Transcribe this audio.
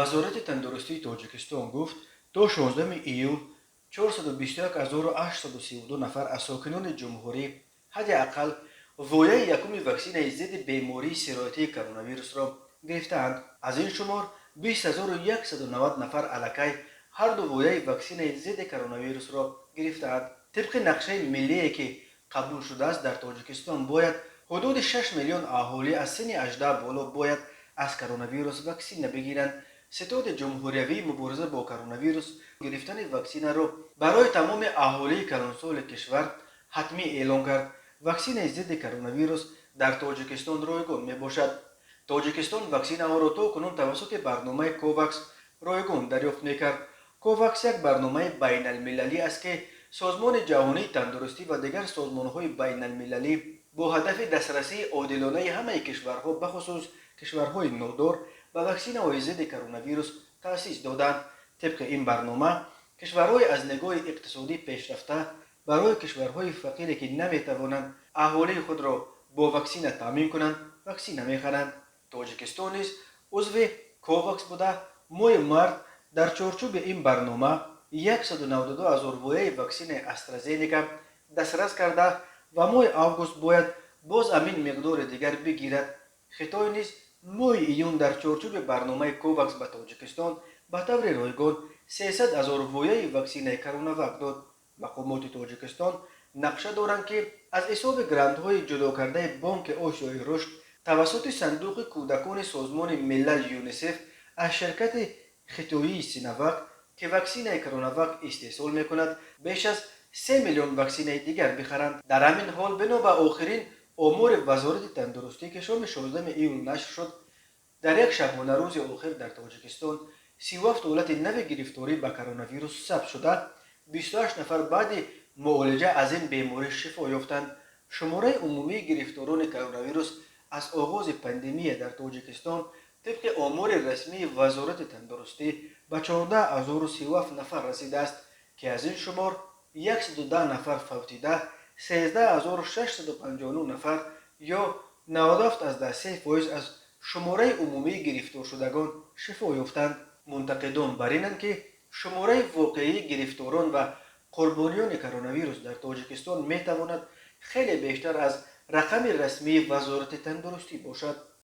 Вазорати тандурустии Тоҷикистон гуфт, то 16 июл 421 832 нафар аз сокинони ҷумҳурӣ ҳадди ақал вояи якуми ваксинаи зидди бемории сироятии коронавирусро гирифтаанд. Аз ин шумор 20 190 нафар аллакай ҳарду вояи ваксинаи зидди коронавирусро гирифтаанд. Тибқи нақшаи миллие, ки қабул шудааст, дар Тоҷикистон бояд ҳудуди 6 миллион аҳолӣ аз синни 18 боло бояд аз коронавирус ваксина бигиранд. Ситоди ҷумҳуриявии мубориза бо коронавирус гирифтани ваксинаро барои тамоми аҳолии калонсоли кишвар ҳатмӣ эълон кард. Ваксинаи зидди коронавирус дар Тоҷикистон ройгон мебошад. Тоҷикистон ваксинаҳоро то кунун тавассути барномаи Ковакс ройгон дарёфт мекард. Ковакс як барномаи байналмилалӣ аст, ки Созмони ҷаҳонии тандурустӣ ва дигар созмонҳои байналмилалӣ бо ҳадафи дастрасии одилонаи ҳамаи кишварҳо, бахусус кишварҳои нодор, ба ваксинаҳои зидди коронавирус таъсис доданд. Тибқи ин барнома, кишварҳои аз нигоҳи иқтисодӣ пешрафта барои кишварҳои фақире, ки наметавонанд аҳолии худро бо ваксина таъмин кунанд, ваксина мехаранд. Тоҷикистон низ узви Ковакс буда, моҳи март дар чорчӯби ин барнома 192 ҳазор вояи ваксинаи Астразенека дастрас карда ва моҳи август бояд боз ҳамин миқдори дигар бигирад. Хитой низ моҳи июн дар чорчӯби барномаи Ковакс ба Тоҷикистон ба таври ройгон 300 ҳазор вояи ваксинаи Коронавак дод. Мақомоти Тоҷикистон нақша доранд, ки аз ҳисоби грантҳои ҷудокардаи Бонки Осиёи рушд тавассути Сандуқи кӯдакони Созмони Милал ЮНИСЕФ аз ширкати хитоии Синовак, ки ваксинаи Коронавак истеҳсол мекунад, беш аз 3 миллион ваксинаи дигар бихаранд. Дар ҳамин ҳол, бино ба охирин омори Вазорати тандурустӣ, ки шоми 16 июл нашр шуд, дар як шабонарӯзи охир дар Тоҷикистон 37 ҳолати нави гирифторӣ ба коронавирус сабт шуда, 28 нафар баъди муолиҷа аз ин беморӣ шифо ёфтанд. Шумораи умумии гирифторони коронавирус аз оғози пандемия дар Тоҷикистон тибқи омори расмии Вазорати тандурустӣ ба 14 037 нафар расидааст, ки аз ин шумор 110 нафар фавтида, 13 659 нафар ё 97,3% аз шумораи умумии гирифторшудагон шифо ёфтанд. Мунтақидон бар инанд, ки шумораи воқеии гирифторон ва қурбониёни коронавирус дар Тоҷикистон метавонад хеле бештар аз рақами расмии Вазорати тандурустӣ бошад.